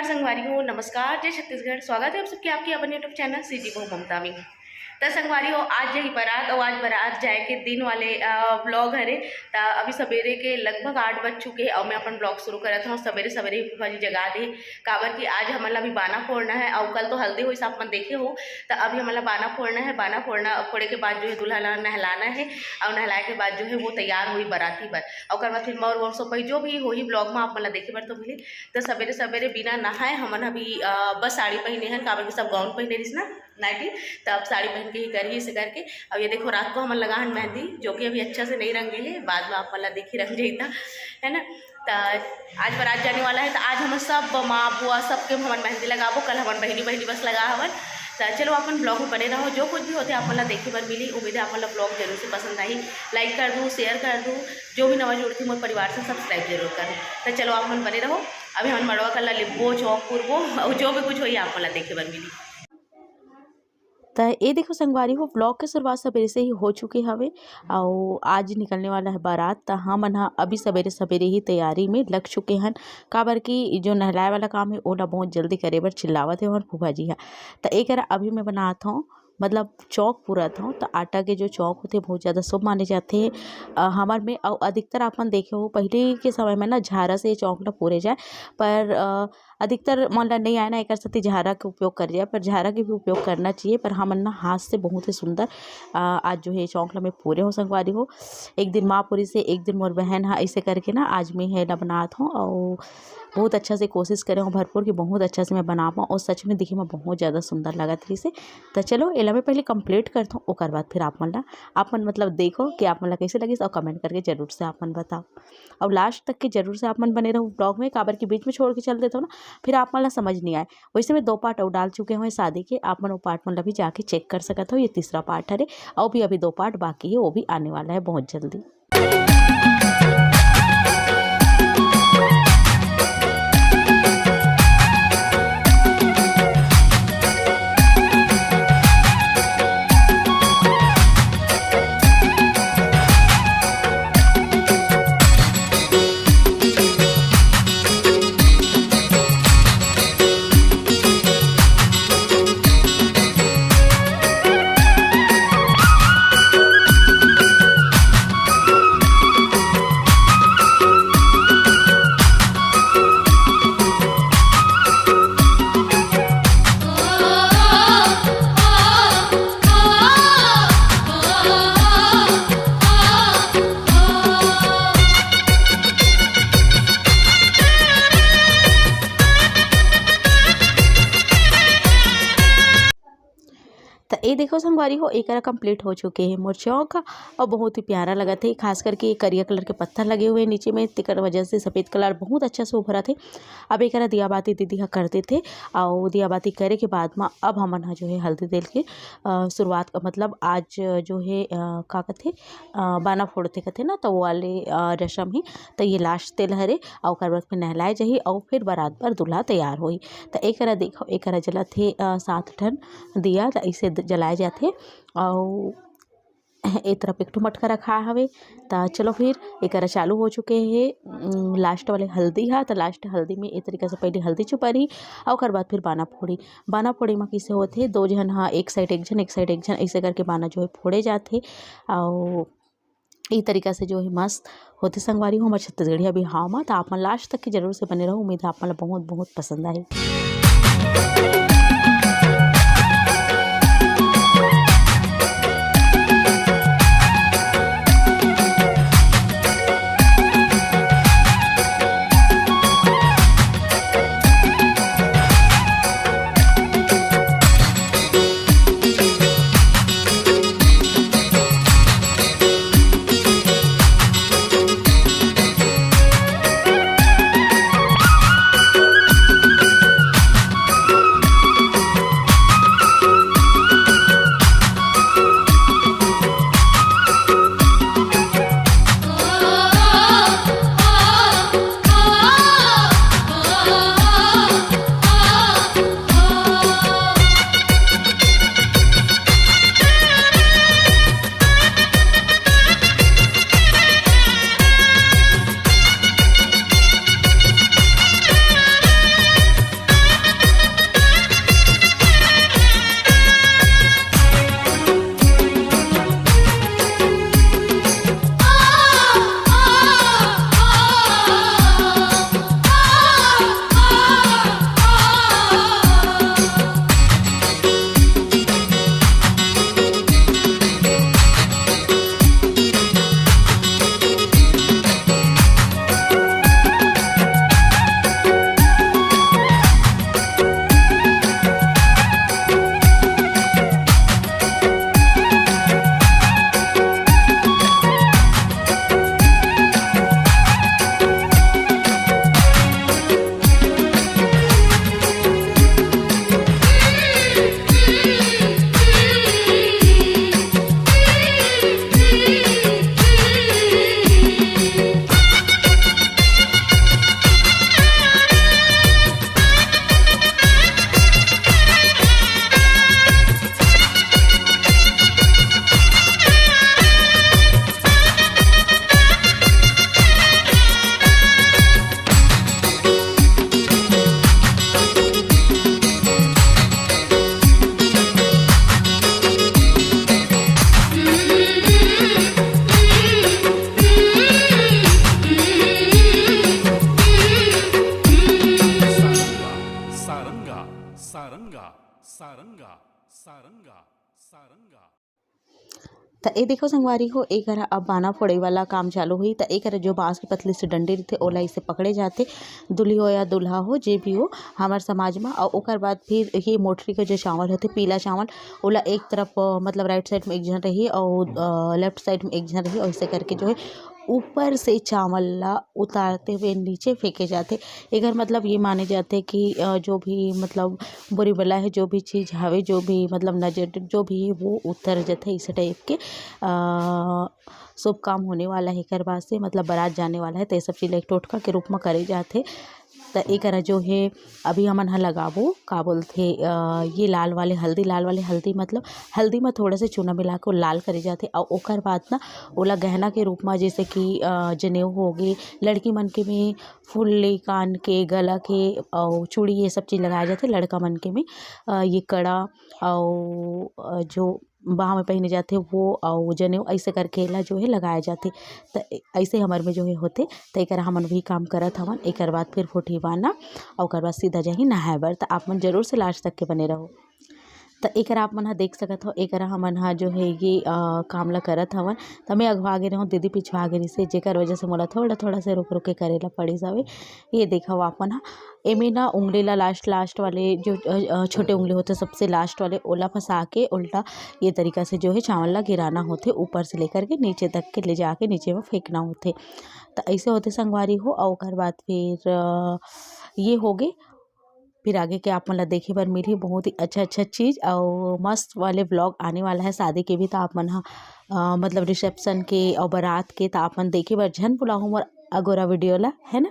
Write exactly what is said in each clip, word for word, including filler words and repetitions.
संगवारी हो, नमस्कार, जय छत्तीसगढ़। स्वागत है आप सबके आपके अपन YouTube चैनल सीजी बहू ममता में। त संगवारी हो, आज यही बारात और आज बारात जाए के दिन वाले, अ, vlog हरे। त अभी सवेरे के लगभग आठ बज चुके हैं और मैं अपन vlog शुरू करत हूँ। सवेरे सवेरे ही फूफा जी जगा दे, काबर कि आज हमन ला अभी बाना फोड़ना है और कल तो हल्दी होइस, आप मन देखे हो। त अभी हमन ला बाना फोड़ना है, बाना फोड़ना, फोड़े के बाद जो है दूल्हा ला नहलाना है और नहलाए के बाद जो है वो तैयार होई बाराती बर। और ओकर बाद फिर मौर वौर सोपई जो भी होही vlog में आप मन ला देखे बर तो मिली। त सवेरे सवेरे बिना नहाए हमन अभी, अ, बस साड़ी पहिने हन, काबर कि सब gown पहिने रहिस ना, नाइटी, त अब साड़ी पहन के ही करही इसे करके। अब ये देखो, रात को हमन लगा हन मेहंदी, जो कि अभी अच्छा से नहीं रंगे है, बाद में आप मन ला देखी रंग जही त, है ना। त आज बारात जाने वाला है, त आज हमन सब माँ बुआ सबके हमन मेहंदी लगाबो। कल हमन बहिनी बहिनी बस लगा हवन। त चलो, अपन vlog में बने रहो, जो कुछ भी होते आप मन ला देखे बर मिली। उम्मीद है आप मन ला vlog जरूर से पसंद आई। Like कर दू, share कर दू, जो भी नवा जुड़ती मोर परिवार से subscribe जरूर कर दू। त चलो, आप मन बने रहो। अभी हमन मड़वा कला लिपबो, चौक पुरबो, और जो भी कुछ होई आप मन ला देखे बर मिली। त ए देखो संगवारी हो, vlog के शुरुआत सवेरे से ही हो चुके हवे। अउ आज निकलने वाला है बारात, त हमन ह अभी सवेरे सवेरे ही तैयारी में लग चुके हन, काबर कि जो नहलाए वाला काम है ओला बहुत जल्दी करे बर चिल्लावत हे हमर फूफा जी ह। त एकरा अभी मैं बनात हूँ, मतलब चौक पूरत हूँ। त आटा के जो चौक होते बहुत ज़्यादा शुभ माने जाते हैं, अ, हमर में। अउ अधिकतर आप मन देखे हो, पहले के समय में ना झारा से चौक ला पूरे जाए, पर अ, अधिकतर मन ला नहीं आए ना, एकर सेती झारा के उपयोग करे जाए, पर झारा के भी उपयोग करना चाहिए। पर हमन ना हाथ से बहुत ही सुंदर, अ, आज जो है चौक ला मैं पूरे हो संगवारी हो। एक दिन माँ पूरी से, एक दिन मोर बहन हा, ऐसे करके ना आज मैं है ला बनात हूँ। और बहुत अच्छा से कोशिश करे हूँ भरपूर कि बहुत अच्छा से मैं बना पाऊँ। और सच में दिखे में बहुत ज़्यादा सुंदर लगत रहिस हे। त चलो, एला मैं पहले complete करत हूँ, ओकर बाद फिर आप मन ला, आप मन मतलब देखो कि आप मन ला कैसे लगिस और comment करके जरूर से आप मन बताओ। और last तक के जरूर से आप मन बने रहो vlog में, काबर कि बीच में छोड़ के चल देते हो ना, फिर आप मन ला समझ नहीं आए। वैसे मैं दो part और डाल चुके हूँ शादी के, आप मन वो part मन ला भी जाके check कर सकत हो। ये तीसरा part हरे, और भी अभी दो part बाकी है, वो भी आने वाला है बहुत जल्दी। त ए देखो संगवारी हो, एकरा complete हो चुके हे मोर चौक, और बहुत ही प्यारा लगत हे। खास करके ये करिया colour के पत्थर लगे हुए हैं नीचे में, तेकर वजह से सफेद colour बहुत अच्छा से उभरत हे। अब एकरा दिया बाती दीदी ह कर देथे, और दिया बाती करे के बाद म अब हमन ह जो है हल्दी तेल के, अ, शुरुआत, मतलब आज जो है, अ, का कथे, अ, बाना फोड़थे कथे ना, त वो वाले, अ, रसम ही। त ये last तेल हरे, और ओकर बाद फिर नहलाए जाही और फिर बारात बर दूल्हा तैयार होही। त एकरा देखो, एकरा जलत हे, अ, सात ठन दिया, त ऐसे द-, जलाए जाथे। और ए तरफ एक ठो मटका रखा हवे। त चलो फिर एकरा चालू हो चुके हे, उम, last वाले हल्दी हा। त last हल्दी में ए तरीका से पहले हल्दी चुपरही, और ओकर बाद फिर बाना फोड़ी। बाना फोड़ी में कैसे होथे, दो झन हा एक side एक झन, एक side एक झन, ऐसे करके बाना जो है फोड़े जाथे। और ई तरीका से जो है मस्त होथे संगवारी हो हमर छत्तीसगढ़िया बिहाव म। त आप मन last तक के जरूर से बने रहो, उम्मीद है आप मन ला बहुत बहुत पसंद आही। सारंगा, सारंगा, सारंगा। त ए देखो संगवारी हो, ए करा अब बाना फोड़े वाला काम चालू हुई। त ए करा जो बांस के पतली से डंडी रहिथे, ओला इसे पकड़े जाथे, दुल्ही हो या दूल्हा हो, जे भी हो हमर समाज म। अउ ओकर बाद फिर ये मोटरी के जो चावल होथे, पीला चावल, ओला एक तरफ, अ, मतलब राइट साइड में एक झन रही अउ, अ, लेफ्ट साइड में एक झन रही, ऐसे करके जो है ऊपर से चावल ला उतारते हुए नीचे फेंके जाथे। एकर मतलब ये माने जाथे कि, अ, जो भी मतलब बोरीबला है, जो भी चीज हवे, जो भी मतलब नजर, जो भी है, वो उतर जाथे, इस टाइप के, अ, शुभ काम होने वाला है, एकर बाद से मतलब बारात जाने वाला है, तो ये सब चीज ला एक टोटका के रूप में करे जाथे। त एकरा जो है अभी हमन ह लगाबो, का बोलथे, अ, ये लाल वाले हल्दी, लाल वाले हल्दी मतलब हल्दी में थोड़ा से चूना मिला के वो लाल करे जाथे, अउ ओकर बाद ना ओला गहना के रूप में, जैसे कि, अ, जनेऊ होगे, लड़की मन के में फुल्ली, कान के, गला के अउ चूड़ी, ये सब चीज लगाए जाथे। लड़का मन के में, अ, ये कड़ा अउ, अ, जो बाह में पहिने जाथे वो अउ जनेऊ, ऐसे करके एला जो है लगाए जाथे। त ऐसे हमर में जो है होथे, त एकरा हमन भी काम करत हवन। एकर बाद फिर फोटही बाना अउ ओकर बाद सीधा जाही नहाए बर। त आप मन जरूर से लास्ट तक के बने रहो। त एकरा आप मन ह देख सकत हो, एकरा हमन ह जो है ये, अ, काम ला करत हवन। त मैं अघवा गे रहूँ, दीदी पिछवा गे रहिसे, जेकर वजह से मोला थोड़ा थोड़ा से रुक रुक के करे ला पड़िस हवे। ये देखो आप मन ह, एमे ना उंगली ला लास्ट, लास्ट वाले जो, अ, अ, छोटे उंगली होथे सबसे लास्ट वाले, ओला फंसा के उल्टा ये तरीका से जो है चावल ला गिराना होथे, ऊपर से लेकर के नीचे तक के ले जाके नीचे में फेंकना होथे। त ऐसे होथे संगवारी हो। अउ ओकर बाद फिर, अ, ये होगे, फिर आगे के आप मन ला देखे बर मिलही बहुत ही अच्छा अच्छा चीज अउ मस्त वाले व्लॉग आने वाला है शादी के भी। त आप मन ह, अ, मतलब रिसेप्शन के अउ बारात के, त आप मन देखे बर झन भुलाहू मोर अगोरा वीडियो ला, है ना।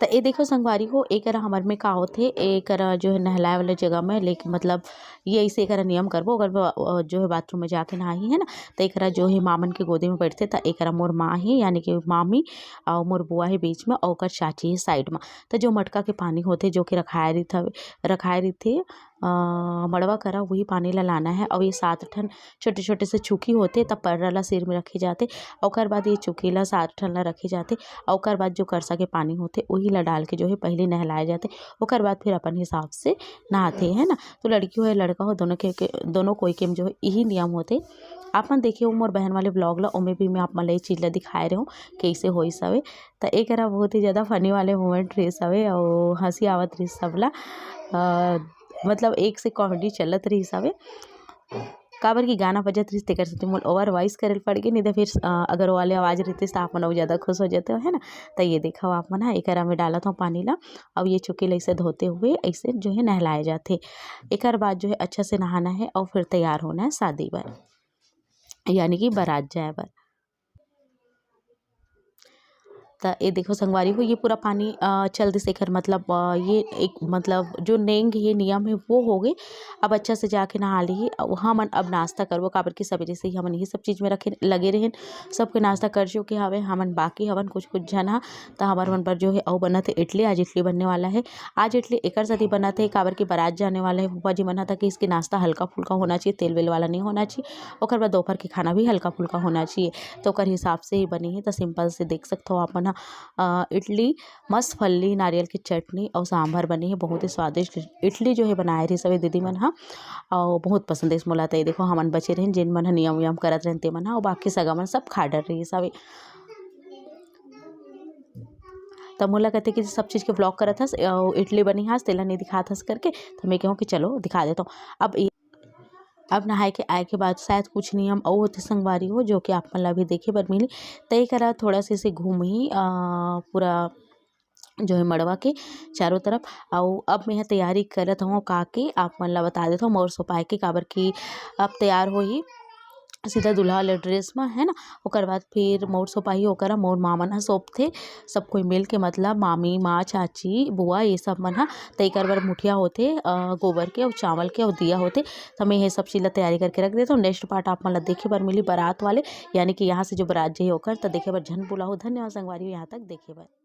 त ए देखो संगवारी हो, ए करा हमर में का होथे, ए करा जो है नहलाए वाला जगह में, लेकिन मतलब ये ऐसे ए करा नियम करबो, अगर ब-, अ, जो है बाथरूम में जाके नहाही, है ना, त ए करा जो है मामन के गोदी में बैठथे, त ए करा मोर माँ ही, यानी कि मामी, अउ मोर बुआ है बीच में, अउ ओकर चाची है साइड में। त जो मटका के पानी होथे, जो कि रखाए रहिथवे, रखाए रहिथे, अ, मड़वा करा, वही पानी ला लाना है। अउ ये सात ठन छोटे-छोटे से चुकी होथे, त पर्रा ला सिर में रखे जाथे। ओकर बाद ये चुकी ला सात ठन ला रखे जाथे। अउ ओकर बाद जो करसा के पानी होथे, वही ला डाल के जो है पहले नहलाए जाथे। ओकर बाद फिर अपन हिसाब से नहाथे, है ना। तो लड़की हो या लड़का हो, दोनों के, के, दोनों कोई के में जो है यही नियम होथे। आप मन देखे हो मोर बहन वाले व्लॉग ला, ओमे भी मैं आप मन ला ये चीज ला दिखाए रहे हूँ, कैसे होइस हवे। त एक बहुत ही ज्यादा फनी वाले मोमेंट रहिस हवे, अउ हंसी आवत रहिस सबला। अ, मतलब एक से कॉमेडी चलत रहिस हवे। काबर कि गाना बजत रहिस, तेकर सेती मोला ओवर वॉइस करे ल पड़ गे, नहीं तो फिर, अ, अगर वो वाले आवाज़ रहितिस, त आप मन अउ ज़्यादा खुश हो जाते हो, है ना? त ये देखो आप मन ह, एकरा में डालत हव पानी ला, अउ ये चुकी ला ऐसे धोते हुए ऐसे जो है नहलाए जाथे। एकर बाद जो है अच्छा से नहाना है अउ फिर तैयार होना है शादी बर, यानी कि बारात जाए बर। त ये देखो संगवारी हो, ये पूरा पानी, अ, चल दिस, एकर मतलब, अ, ये एक मतलब जो नेंग हे, नियम हे, वो हो गे। अब अच्छा से जाके नहा लिही। अउ हमन अब नाश्ता करबो, काबर कि सवेरे से ही हमन यही सब चीज़ में रखे, लगे रहेन। सबके नाश्ता कर चुके हवे, हमन बाकी हवन कुछ कुछ झन ह। त हमर मन बर जो है अउ बनत हे इडली, आज इडली बनने वाला है। आज इडली एकर सेती बनत हे, काबर कि बारात जाने वाला है फूफा जी मन ह, ताकि इसके नाश्ता हल्का फुल्का होना चाहिए, तेल वेल वाला नहीं होना चाहिए। ओकर बाद दोपहर के खाना भी हल्का फुल्का होना चाहिए, तो ओकर हिसाब से ही बनी है। तो सिंपल से देख सकते हो आप मन ह, अ, इडली, मस्त फल्ली, नारियल की चटनी और सांभर बनी है। बहुत ही स्वादिष्ट इडली जो है बनाए रही सभी दीदी मन ह, और बहुत पसंद है मोला। तो ये देखो हमन बचे रहेन, जिन मन ह नियम उयम करत रहेन ते मन ह, और बाकी सगा मन सब खा डर रही सभी। त मोला कहते कि सब चीज़ के व्लॉग करत हस, अउ इडली बनी हस, तेला नहीं दिखात हस करके। त मैं कहूँ कि चलो दिखा देता हूँ। अब इ-, अब नहाए के आए के बाद शायद कुछ नियम अउ होथे संगवारी हो, जो कि आप मन ला भी देखे बर मिली। त एकरा थोड़ा से इसे घूमही, अ, पूरा जो है मड़वा के चारों तरफ। अउ अब मैं ह तैयारी करत हूँ का के आप मन ला बता देत हूँ मोर सोपाए के, काबर कि अब तैयार होही सीधा दूल्हा वाले ड्रेस म, है ना। ओकर बाद फिर मोर सोपाही ओकर मोर माँ मन ह सोपथे, सब कोई मिल के, मतलब मामी, माँ, चाची, बुआ, ये सब मन ह। त एकर बर मुठिया होथे, अ, गोबर के अउ चावल के अउ दिया होथे। त मैं ये सब चीज़ ला तैयारी करके रख देत हूँ। नेक्स्ट पार्ट आप मन ला देखे बर मिली बारात वाले, यानी कि यहाँ से जो बारात जाही ओकर, त देखे बर झन भुलाहू। धन्यवाद संगवारी हो यहाँ तक देखे बर।